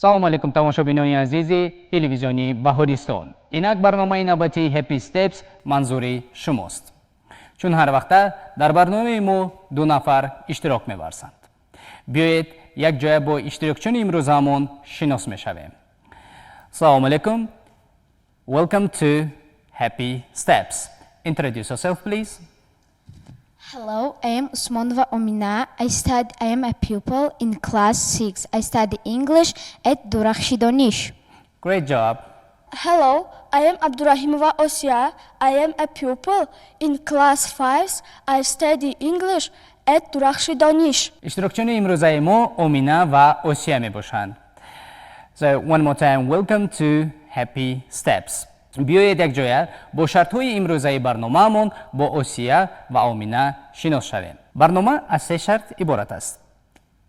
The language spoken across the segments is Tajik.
Салому алейкум, тамошобинони азизи телевизиони Баҳористон. Инак барномаи навбатии Happy Steps манзури шумост. Чун ҳар вақта дар барномаи мо ду нафар иштирок меварзанд. Биёед, якҷоя бо иштирокчиёни имрӯзаамон шинос мешавем. Салому алейкум. Welcome to Happy Steps. Introduce yourself, please. Hello, I am Usmonova Omina. I am a pupil in class 6. I study English at Durakhshi Donish. Great job. Hello, I am Abdurahimova Osia. I am a pupil in class 5. I study English at Durakhshi Donish. Иштирокчиёни имрӯзаи мо Омина ва Осия мебошанд. So one more time, welcome to Happy Steps. Биёед, якҷоя бо шартҳои имрӯзаи барномаамон бо Осия ва Омина шинос шавем. Барнома аз се шарт иборат аст.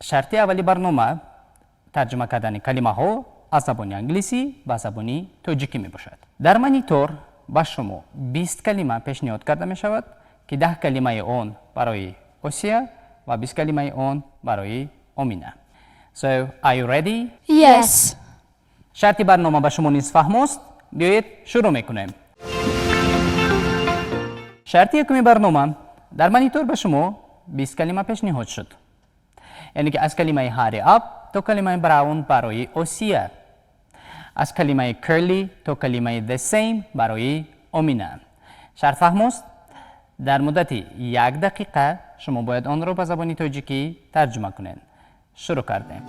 Шарти аввали барнома тарҷума кардани калимаҳо аз забони англисӣ ба забони тоҷикӣ мебошад. Дар монитор ба шумо 20 калима пешниҳод карда мешавад, ки 10 калимаи он барои Осия ва 20 калимаи он барои Омина. So, are you ready? Yes. Шарти барнома ба шумо низ фаҳмост. Биёед, шурӯъ мекунем. Шарти якуми барнома: дар монитор ба шумо 20 калима пешниҳод шуд, яъне ки аз калимаи hurry up то калимаи brown барои Осия, аз калимаи curly то калимаи the same барои Омина. Шарт фаҳмост. Дар муддати як дақиқа шумо бояд онро ба забони тоҷикӣ тарҷума кунед. Шурӯъ кардем.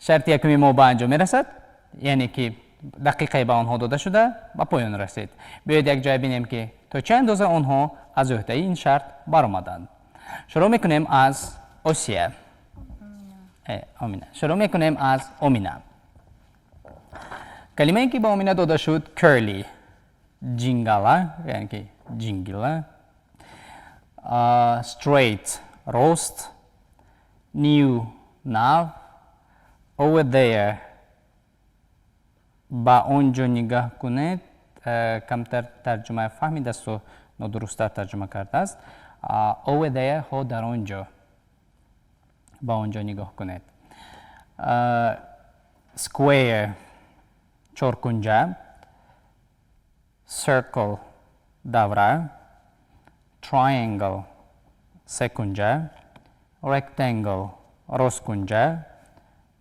Шарти якуми мо ба анҷом мерасад, яъне ки дақиқае ба онҳо дода шуда ба поён расид. Биёед, якҷоя бинем, ки то чӣ андоза онҳо аз ӯҳдаи ин шарт баромаданд. Шурӯъ мекунем аз Осия. Омина. Шурӯъ мекунем аз Омина. Калимае, ки ба Омина дода шуд, curly, ҷингала, яъне ки ҷингила, straight, рост, new, нав, over there, ба он ҷо нигаҳ кунед. Камтар тарҷума фаҳмидасту нодурусттар тарҷума кардааст. Over there, ҳо, дар он ҷо, ба он ҷо нигоҳ кунед. Square, чоркунҷа, circle, давра, triangle, секунҷа, rectangle, росткунҷа,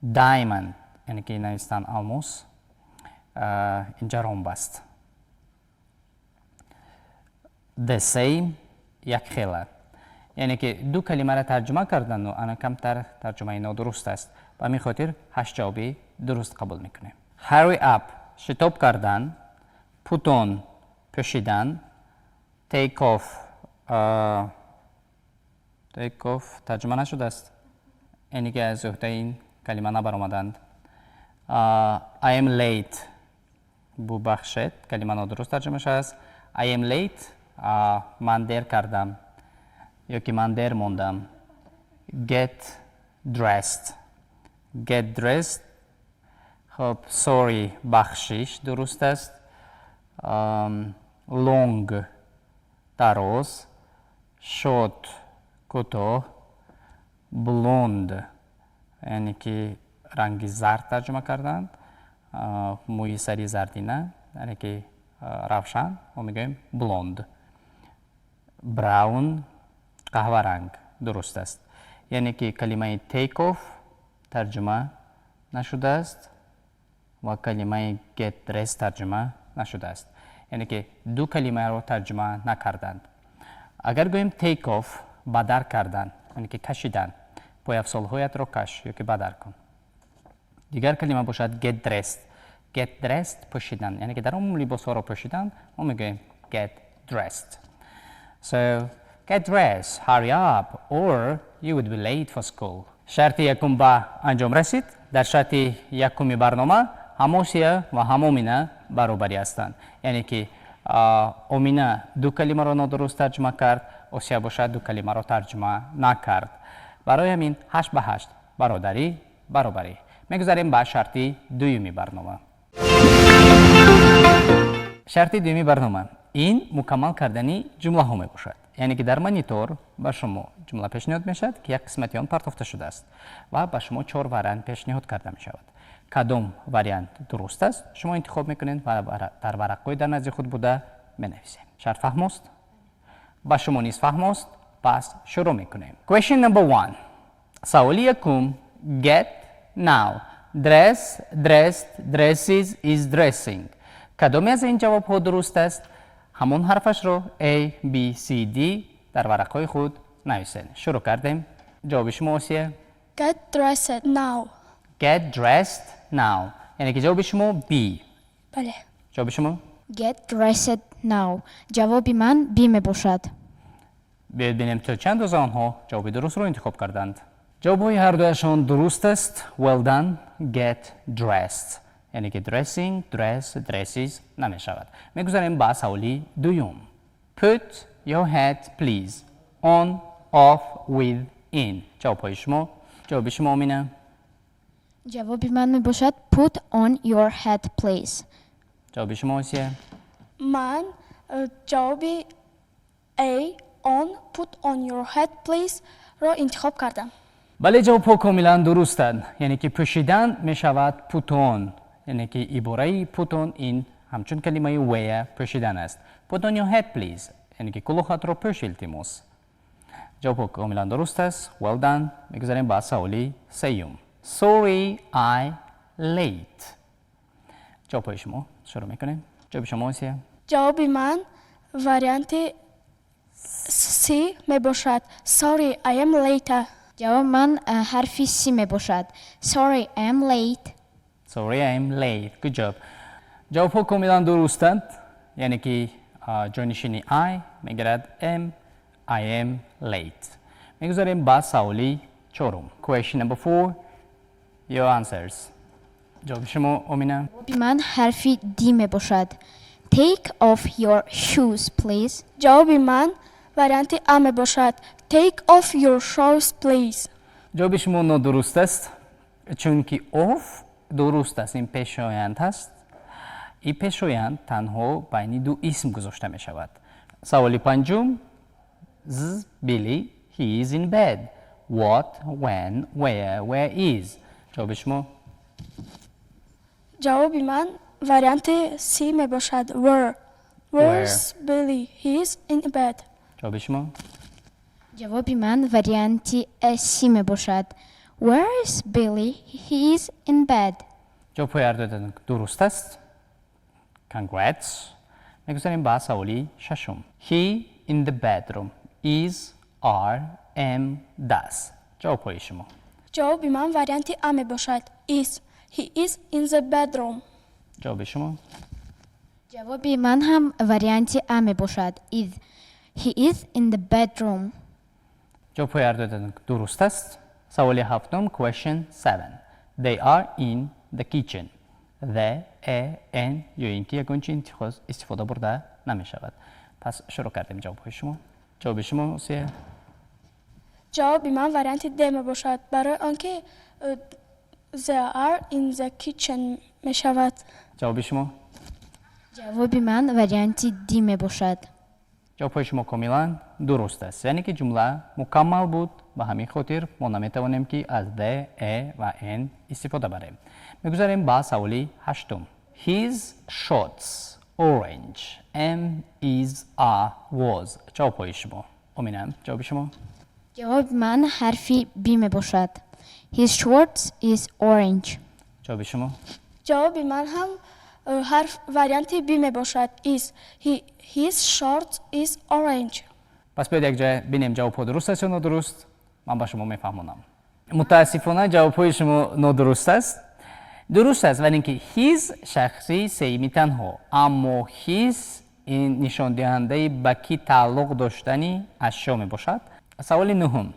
diamond, яъне ки навистан алмос, инҷа ромб аст, the same, якхела. Яъне ки ду калимаро тарҷума кардану ана камтар тарҷумаи нодуруст аст. Ба ҳамин хотир ҳашт ҷавоби дуруст қабул мекунем. Hurry up, шитоб кардан, put on, пӯшидан, take off. Take off тарҷума нашудааст, яъне ки аз ӯҳдаи ин калима набаромаданд. I am late, бубахшед, калима нодуруст тарҷума шудааст. I am late, ман дер кардам ё ки ман дер мондам. Get dressed, get dressed. Хоб, sorry, бахшиш, дуруст аст. Long, дароз, short, кӯтоҳ, blonde, яъне ки ранги зард тарҷума карданд, мӯи сари зардина, яъне ки равшан мо мегӯем blonde, brown, қаҳваранг, дуруст аст. Яъне ки калимаи take off тарҷума нашудааст. ва калимаи get dressed тарҷума нашудааст, яъне ки ду калимаро тарҷума накарданд. Агар гӯем take off, бадар кардан, яъне ки кашидан, пойафзолҳоятро каш ё ки бадар кун. Дигар калима бошад get dressed. Get dressed, пӯшидан, яъне ки дар умум либосҳоро пӯшидан мо мегӯем get dressed. So get dressed, hurry up, or you would be late for school. Шарти якум ба анҷом расид. Дар шарти якуми барнома ҳам Осия ва ҳам Омина баробарӣ ҳастанд, яъне ки Омина ду калимаро нодуруст тарҷума кард, Осия бошад, ду калимаро тарҷума накард. Барои ҳамин 8 ба 8, бародарӣ, баробарӣ. Мегузарем ба шарти дуюми барнома. Шарти дуюми барнома ин мукаммал кардани ҷумлаҳо мебошад, яъне ки дар монитор ба шумо ҷумла пешниҳод мешавад, ки як қисмати он партофта шудааст, ва ба шумо чор вариант пешниҳод карда мешавад. Кадом вариант дуруст аст, шумо интихоб мекунед ва дар варақҳои дар назди худ буда менависем. Шарт фаҳмост? Ба шумо низ фаҳмост? Пас шурӯъ мекунем. Question number one, саволи якум. Get now, dress, dressed, dresses, is dressing. Кадоме аз ин ҷавобҳо дуруст аст? Ҳамон ҳарфашро A, B, C, D дар варақҳои худ нависед. Шурӯъ кардем. Ҷавоби шумо, Осия? Get dressed now. Get dressed now, яъне ки ҷавоби шумо B? Бале. Ҷавоби шумо? Get dressed now. Ҷавоби ман B мебошад. Биёед бинем, то чанд андоза онҳо ҷавоби дурустро интихоб карданд. Ҷавобҳои ҳардуяшон дуруст аст. Well done. Get dressed, яъне ки dressing, dress, dresses намешавад. Мегузарем ба саволи дуюм. Put your hat, please. On, off, with, in. Ҷавобҳои шумо. Ҷавоби шумо, Омина? Ҷавоби ман мебошад put on your hat, please. Ҷавоби шумо, Осия? Ман ҷавоби A, on, put on your hat, please ро интихоб кардам. Бале, ҷавобҳо комилан дурустанд, яъне ки пӯшидан мешавад put on, яъне ки ибораи put on ин ҳамчун калимаи wear, пӯшидан аст. Put on your hat, please, яъне ки кулоҳатро пӯш, илтимос. Ҷавобҳо комилан дуруст аст. Well done. Мегузарем ба саволи сеюм. Sorry, I late. Ҷавобҳои шумо, шурӯъ мекунем. Ҷавоби шумо, Осия? Ҷавоби ман варианти C мебошад. Sorry, I am late. Ҷавоби ман ҳарфи C мебошад. Sorry, I am late. Sorry, I am late. Good job. Ҷавобҳо комилан дурустанд, яъне ки ҷойнишини I мегирад am, I am late. Мегузарем ба саволи чорум. Question number four. Your answers. Ҷавоби шумо, Омина? Ҷавоби ман ҳарфи D мебошад. Take off your shoes, please. Ҷавоби ман варианти А мебошад. Take off your shoes, please. Ҷавоби шумо нодуруст аст, чунки off дуруст аст, ин пешоянд аст. Ин пешоянд танҳо байни ду исм гузошта мешавад. Саволи панҷум. 's Billy, he is in bed. What, when, where, where is. Ҷавоби шумо? Ҷавоби ман варианти C мебошад. Where. Where's Billy? He is in bed. Ҷавоби шумо? Ҷавоби ман варианти C мебошад. Where is Billy? He is in bed. Ҷавобҳои ҳардуятон дуруст аст. Congrats. Мегузарем ба саволи шашум. He in the bedroom. Is, are, am, does. Ҷавобҳои шумо? Ҷавоби ман варианти А мебошад. Is. He is in the bedroom. Ҷавоби шумо? Ҷавоби ман ҳам варианти А мебошад. Is. He is in the bedroom. Ҷавобҳои ҳардуятон дуруст аст. Саволи ҳафтум. Question 7. They are in the kitchen. The, a, an ё ин ки ягон чи истифода бурда намешавад. Пас шурӯъ кардем. Ҷавобҳои шумо. Ҷавоби шумо, Осия? Ҷавоби ман варианти D мебошад, барои он ки they are in the kitchen мешавад. Ҷавоби шумо? Ҷавоби ман варианти D мебошад. Ҷавобҳои шумо комилан дуруст аст, яъне ки ҷумла мукаммал буд. Ба ҳамин хотир мо наметавонем, ки аз the, a ва an истифода барем. Мегузарем ба саволи ҳаштум. His shorts orange. Am, is, are, was. Ҷавобҳои шумо. Омина, ҷавоби шумо? Ҷавоби ман ҳарфи B мебошад. His shorts is orange. Ҷавоби шумо? Ҷавоби ман ҳам ҳарф варианти B мебошад. Is. His shirt is orange. Пас биёед, якҷоя бинем, ҷавобҳо дуруст аст ё нодуруст. Ман ба шумо мефаҳмонам. Мутаассифона, ҷавобҳои шумо нодуруст аст. Дуруст аст, вале ин ки his шахси сеюми танҳо, аммо his ин нишондиҳандаи ба кӣ тааллуқ доштани ашё мебошад. Саволи нуҳум.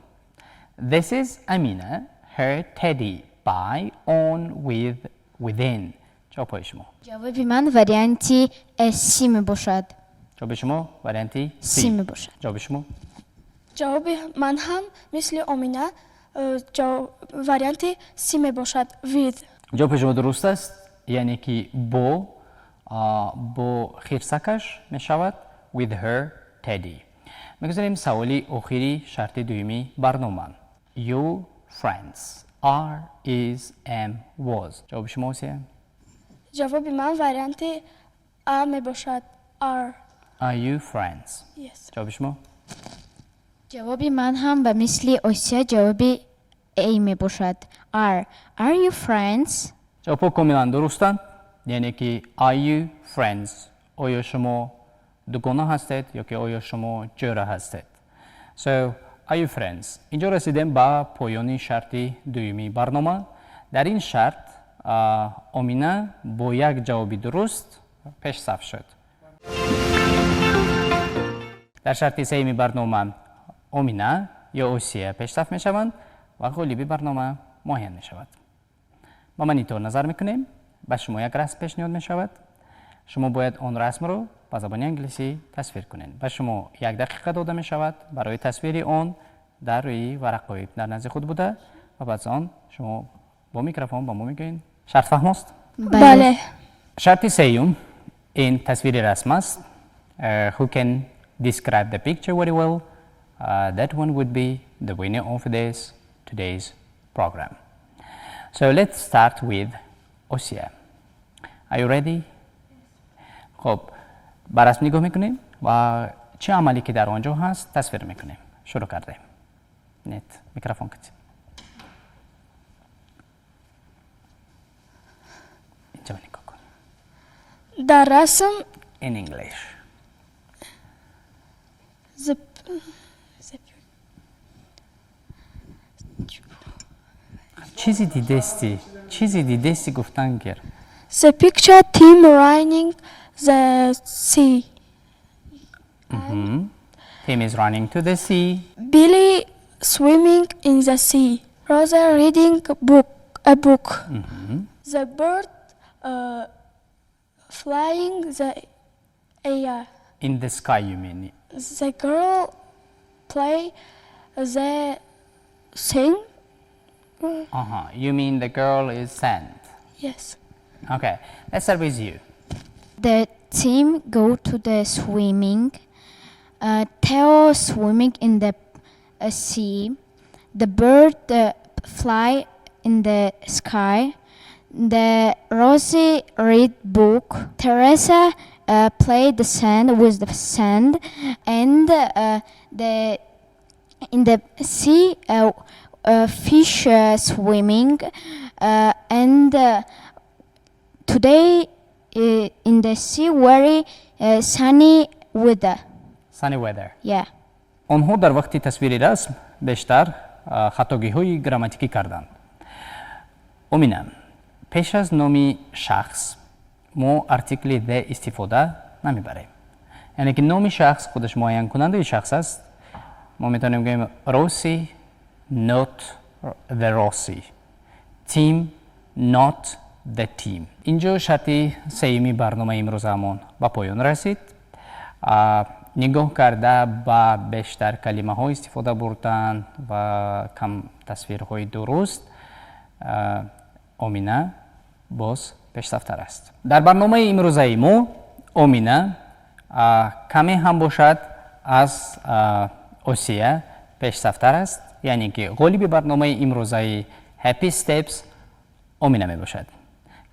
This is Amina, her teddy, by, on, with, within. Ҷавобҳои шумо? Ҷавоби ман варианти C мебошад. Ҷавоби шумо варианти C мебошад. Ҷавоби шумо? Ҷавоби ман ҳам мисли Омина варианти C мебошад. With. Ҷавоби шумо дуруст аст, яъне ки бо хирсакаш мешавад, with her teddy. Мегузарем саволи охири шарти дуюми барнома. Your friends are, is, am, was. Ҷавоби шумо, Осия? Ҷавоби ман варианти А мебошад. Are. Are you friends? Yes. Ҷавоби шумо? Ҷавоби ман ҳам ба мисли Осия ҷавоби A мебошад. Are. Are you friends? Ҷавобҳо комилан дурустанд, яъне ки are you friends, оё шумо дугона ҳастед ё ки оё шумо ҷӯра ҳастед. So, are you friends? Инҷо расидем ба поёни шарти дуюми барнома. Дар ин шарт Омина бо як ҷавоби дуруст пешсаф шуд. Дар шарти сеюми барнома Омина ё Осия пешсаф мешаванд ва ғолиби барнома муайян мешавад. Ба монитор назар мекунем. Ба шумо як расм пешниҳод мешавад. Шумо бояд он расмро ба забони англисӣ тасвир кунед. Ба шумо як дақиқа дода мешавад барои тасвири он дар рӯи варақҳои дар назди худ буда ва баъд аз он шумо бо микрофон ба мо мегӯед. Шарт фаҳмост? Бале. Шарти сеюм ин тасвири расм аст. Who can describe the picture very well, that one would be the winner of this today's program. So let's start with Osia. Are you ready? خب، ба расм нигоҳ мекунем ва чӣ амале ки дар он ҷо ҳаст, тасвир мекунем. Шурӯъ кардем. Нет, микрофон кати. Инҷо нигоҳ кун. Дар расм In English. The Чизи дидести, чизи дидести, гуфтан гир. The picture, team running the sea. Tim is running to the sea. Billy swimming in the sea. Rosa reading book a book. The bird flying the air. In the sky, you mean? The girl play the sing. You mean the girl is sand. Yes. Okay, let's start with you. The team go to the swimming. Theo swimming in the sea. The bird fly in the sky. The Rosie read book. Teresa play the sand with the sand, and the in the sea fish swimming, and today in the sea very sunny weather. Sunny weather. Yeah. Онҳо дар вақти тасвири расм бештар хатогиҳои грамматикӣ карданд. Омина, пеш аз номи шахс мо артикли the истифода намебарем, яъне ки номи шахс худаш муайянкунандаи шахс аст. Мо метавонем гӯем Rosie, not the Rosie, Tim, not the Tim. Инҷо шарти сеюми барномаи имрӯзаамон ба поён расид. Нигоҳ карда ба бештар калимаҳо истифода бурдан ва кам тасвирҳои дуруст, Омина боз пешсафтар аст. Дар барномаи имрӯзаи мо Омина каме ҳам бошад аз Осия пешсафтар аст, яъне ки ғолиби барномаи имрӯзаи Happy Steps Омина мебошад.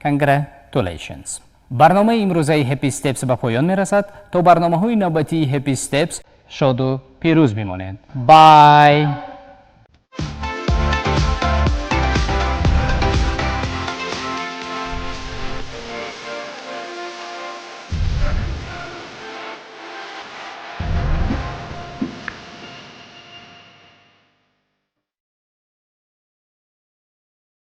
Congratulations! Барномаи имрӯзаи Happy Steps ба поён мерасад. То барномаҳои навбатии Happy Steps шоду пирӯз бимонед. Bye.